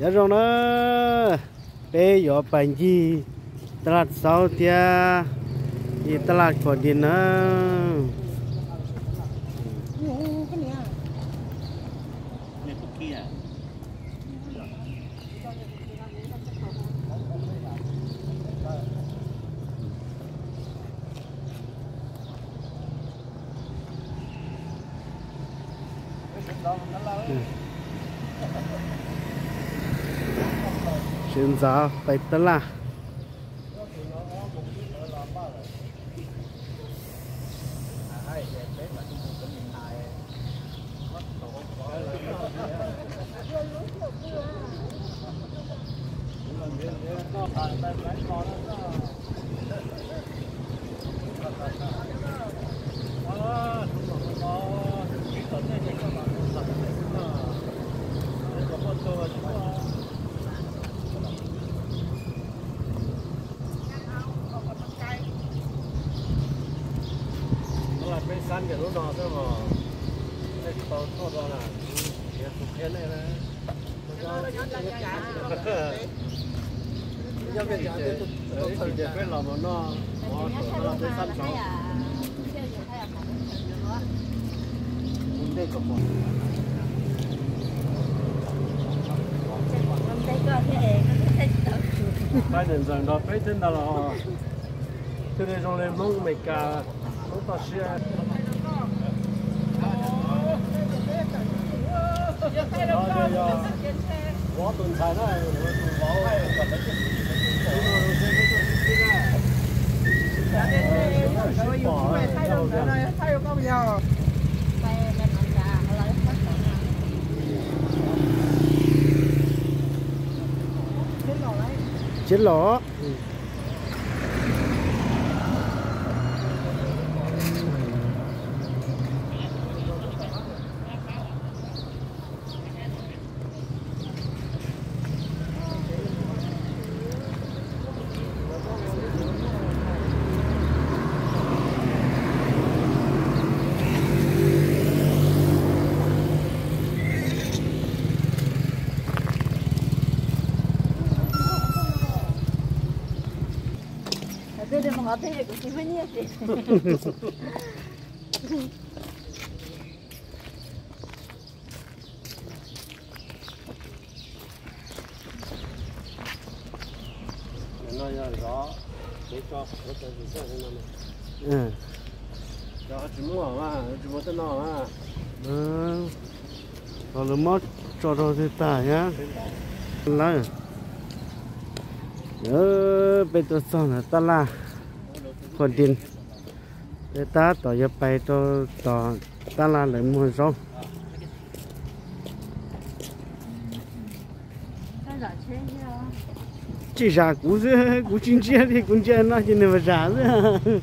Nyob zoo na, peb yuav pais ncig taj laj xaub thiab ncig taj laj khuam di na. Sawv ntxov pais taj laj. Peb xab ntiag lub no xwb os, nej tsis tau tuaj dua na, kuv tsis qhia nej na. Nyob peb cav, peb los mus noj mov saum no peb xab nraud. Pab niam ntxawm nrog peb thiab ntag los, thiaj li zoo li Hmoob Amelikas, Hmoob toj siab. Vov tus ntxhais na, tus vauv. Tsis los. Tsis muaj, tsis muaj tej no. Los lawv muab tso rau twg tag thiab. Lawm, peb tuaj txog ntawm tab laj Khuam Din, peb tab tom yuav pais rau tom tab laj lawv muag zaub. Tsis zam kuv xwb, kuv tsis ntsia li, kuv ntsia no ces nws zam xwb.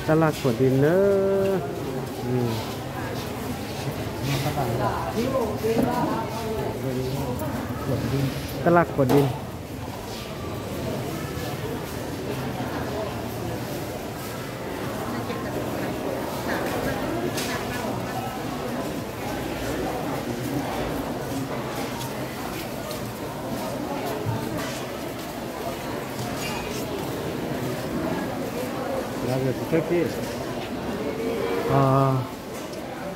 Tab laj Khuam Din nawb. Tab laj Khuam Din.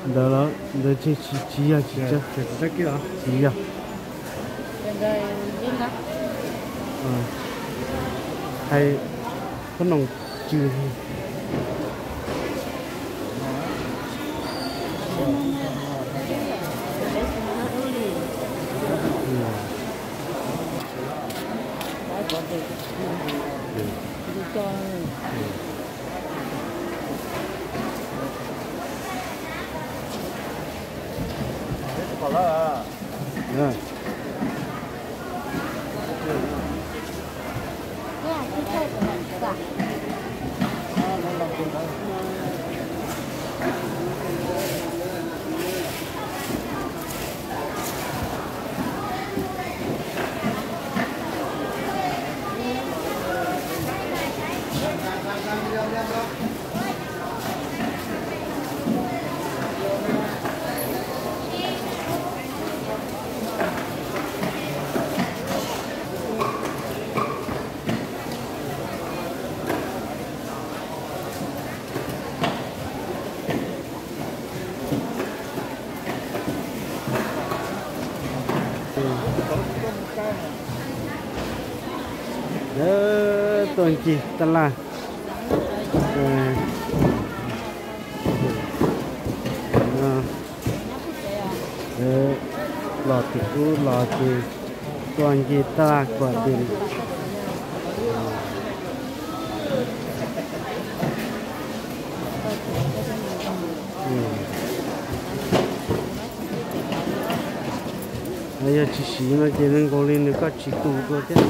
Ntawd los ntawd tsis, tsis yog, tsis yog. Hais khob noom tsw. Tuaj ncig tab laj. Los tim ub los ces tuaj ncig tab laj kuam tim. Yog tsis siv no ces nws nkaus li nws koj tsis tu dua thiab.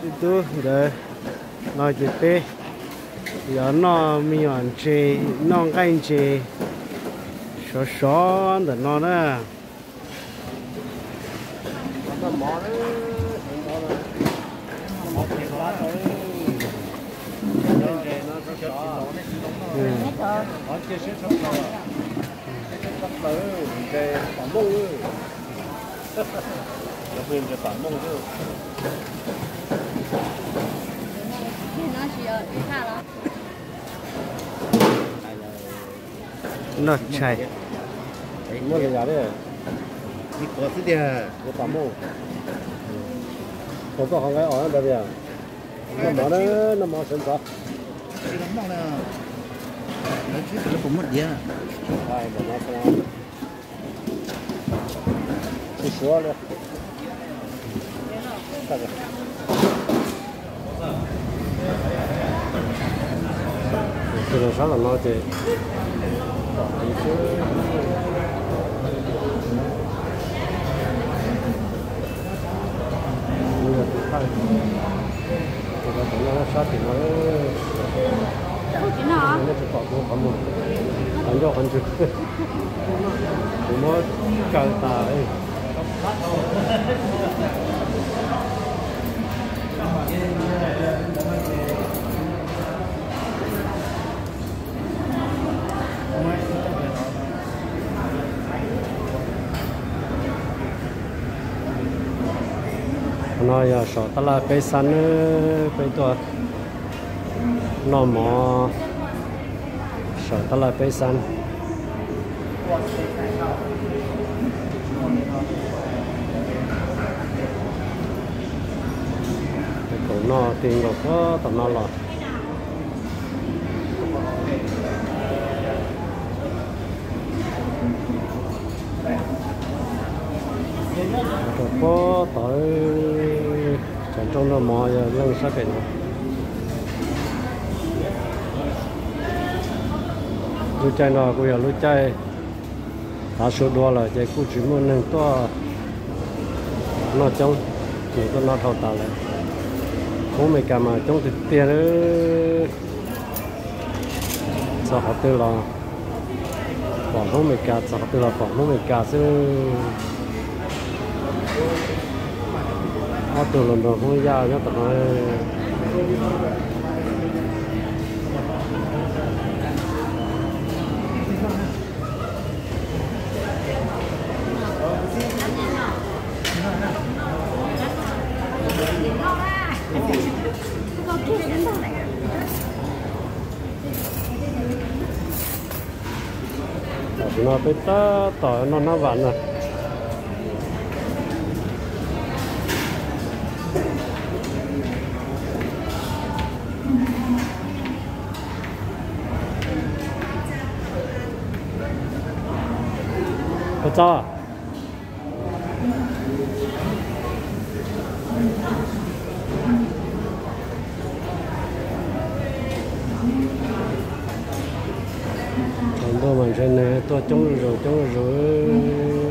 Tus tub ntawd no ces peb yuav noj me nyuam ntses, noj nqaij ntses sov sov ntawm no na. Noj tshais. Muab li yam li, ib puas xwb tiag, ua pam moj. Tus koj qhov nqaij os ntawd tiag. Noj mov na, noj mov sawv ntxov. Tsis suav li. Tus no sab los no ces sab tim no, nej tsis pom kuv qhov muag, qhov ncauj qhov ntswg, kuv muab kaw tas. No yog saum tab laj peb xab nawb, peb tuaj noj mov saum tab laj peb xab. Tom no ti nkaus puag tom no los. Rau puag tod, cov nrooj noj mov yog leej sab pem no. Lub caij no kuj yog lub caij tav su dua lawm ces kuj tsis muaj neeg tuaj noj coob, tsis tuaj noj dhau tas lawm. Hmoob Amelikas mas coob tiag tiag. Txog qhov twg los pom Hmoob Amelikas, txog qhov twg los pom Hmoob Amelikas xwb. Ob tug hluas nraug Hmoob Yaj nyob tom no. Tam sim no peb tab tom noj nab vam na. Ua txog. Tsaus ntuj mas ntshe neeg tuaj coob zuj zus coob zuj zus.